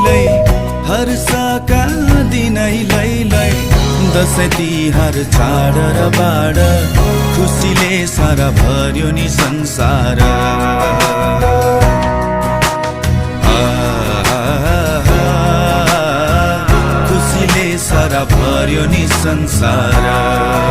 लै हर्षका दिनै लै लै दसैँ तिहार चाड र बाड खुसीले सारा भर्यो नि संसार खुसीले सारा भर्यो नि संसार